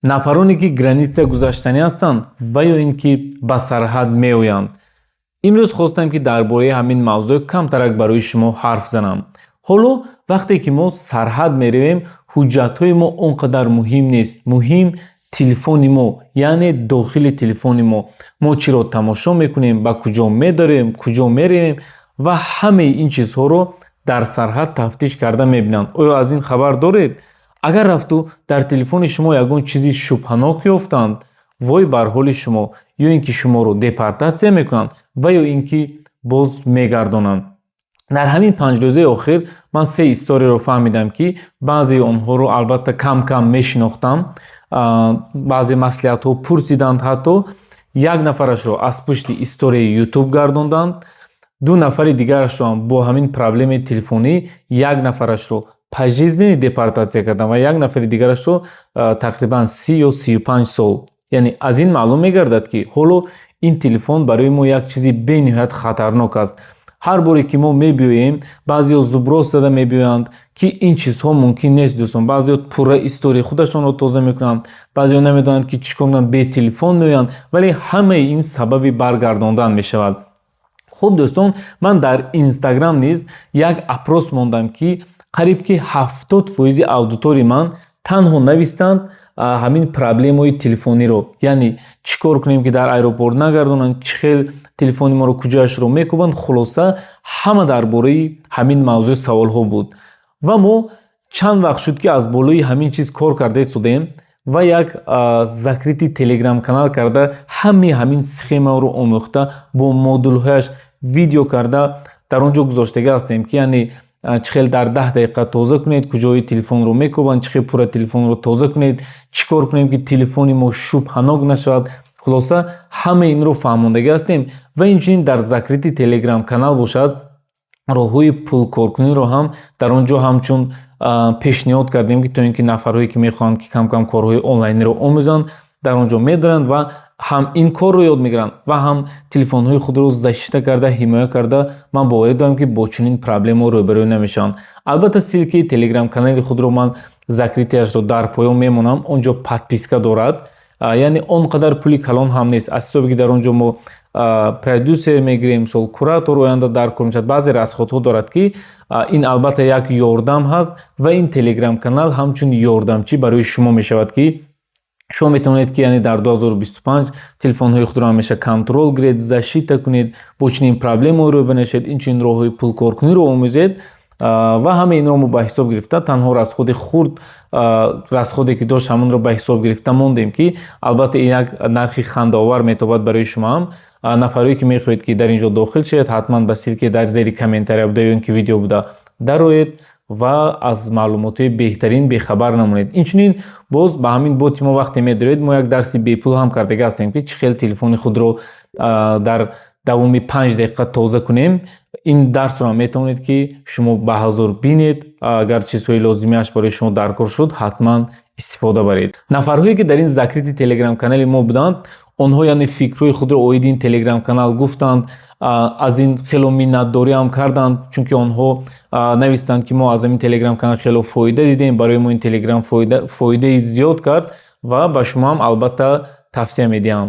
Нафароне, ки граница гузаштанӣ ҳастанд ва ё ин ки ба сарҳад меоянд, имрӯз хостам, ки дар бораи ҳамин мавзӯъ камтарак барои шумо ҳарф занам. Ҳоло вақте ки мо сарҳад меравем, ҳуҷҷатҳои мо он қадар муҳим нест. Муҳим телефони мо, яъне дохили телефони мо, мо чиро тамошо мекунем, ба куҷо медарем, куҷо меравем ва ҳамаи ин чизҳоро дар сарҳад тафтиш карда мебинанд. Оё аз ин хабар доред? Агар рафту дар телефони шумо ягон чизи шубҳанок ёфтанд, вой бар ҳоли шумо: ё ин ки шуморо депортатсия мекунанд ва ё ин ки боз мегардонанд. Дар ҳамин 5 рӯзаи охир ман се историяро фаҳмидам, ки баъзеи онҳоро албатта кам кам мешинохтам, баъзе маслиҳатҳо пурсиданд. Ҳатто як нафарашро аз пушти историяи Ютуб гардонданд, ду нафари дигарашро ҳам бо ҳамин проблемаи телефонӣ, як нафарашро пожизненный депортатсия карданд ва як нафари дигарашро тақрибан 30 ё 35 сол. Яъне аз ин маълум мегардад, ки ҳоло ин телефон барои мо як чизи бениҳоят хатарнок аст. Ҳар боре ки мо мебиёем, баъзеҳо зуброс зада мебиёянд, ки ин чизҳо мумкин нест, дӯстон. Баъзеҳо пурра историяи худашонро тоза мекунанд, баъзеҳо намедонанд, ки чӣ кор кунанд, бе телефон меоянд, вале ҳамаи ин сабаби баргардондан мешавад. Хуб, дӯстон, ман дар Инстаграм низ як опрос мондам, ки қариб ки 70 фоизи аудитории ман танҳо навистанд ҳамин проблемаҳои телефониро, яъне чӣ кор кунем, ки дар аэропорт нагардонанд, чӣ хел телефони моро куҷояшро мекӯбанд. Хулоса, ҳама дар бораи ҳамин мавзӯъ саволҳо буд ва мо чанд вақт шуд, ки аз болои ҳамин чиз кор карда истодаем ва як закрытый телеграм-канал карда, ҳамаи ҳамин схемаро омӯхта, бо модулҳояш видео карда дар он ҷо гузоштага ҳастем, ки яъне чӣ хел дар 10 дақиқа тоза кунед, куҷои телефонро мекӯбанд, чӣ хел пурра телефонро тоза кунед, чӣ кор кунем, ки телефони мо шубҳанок нашавад. Хулоса, ҳамаи инро фаҳмондагӣ ҳастем ва инчунин дар закрытый телеграм-канал бошад, роҳҳои пулкоркуниро ҳам дар он ҷо ҳамчун пешниҳод кардем, ки то ин ки нафарҳое, ки мехоҳанд, ки кам-кам корҳои онлайниро омӯзанд, дар он ҷо медаранд ва ҳам ин корро ёд мегиранд ва ҳам телефонҳои худро защита карда, ҳимоя карда, ман боварӣ дорам, ки бо чунин проблемаҳо рӯбарӯ намешаванд. Албатта, ссылкаи телеграм-канали худро ман закрытыяшро дар поён мемонам. Он ҷо подписка дорад, яъне он қадар пули калон ҳам нест, аз ҳисобе ки дар он ҷо мо продюсер мегирем, мисол, куратор оянда дар кор мешавад, баъзе расходҳо дорад, ки ин албатта як ёрдам ҳаст ва ин телеграм-канал ҳамчун ёрдамчӣ барои шумо мешавад, ки шумо метавонед, ки яъне дар 2025 телефонҳои худро ҳамеша контрол гиред, защита кунед, бо чунин проблемаҳо рӯ нашед, инчунин роҳҳои пулкоркуниро омӯзед ва ҳамаи инро мо ба ҳисоб гирифта, танҳо расходи хурд, расходе ки дошт, ҳамонро ба ҳисоб гирифта мондем, ки албатта ин як нархи хандаовар метобад барои шумо ҳам. Нафарое, ки мехоҳед, ки дар ин ҷо дохил шавед, ҳатман ба ссылке дар зери комментария буда ё ин ки видео буда дароед ва аз маълумотҳои беҳтарин бехабар намонед. Инчунин боз ба ҳамин боти мо вақте медароед, мо як дарси бепул ҳам кардага ҳастем, ки чӣ хел телефони худро дар давоми 5 дақиқа тоза кунем. Ин дарсро ҳам метавонед, ки шумо ба ҳазур бинед. Агар чизҳои лозимиаш барои шумо даркор шуд, ҳатман истифода баред. Нафарҳое, ки дар ин закрытый телеграм-канали мо буданд, онҳо яъне фикрҳои худро оиди ин телеграм-канал гуфтанд, аз ин хело миннатдорӣ ҳам карданд, чунки онҳо навистанд, ки мо аз ҳамин телеграм-канал хело фоида дидем, барои мо ин телеграм фоидаи зиёд кард ва ба шумо ҳам албатта тавсия медиҳам.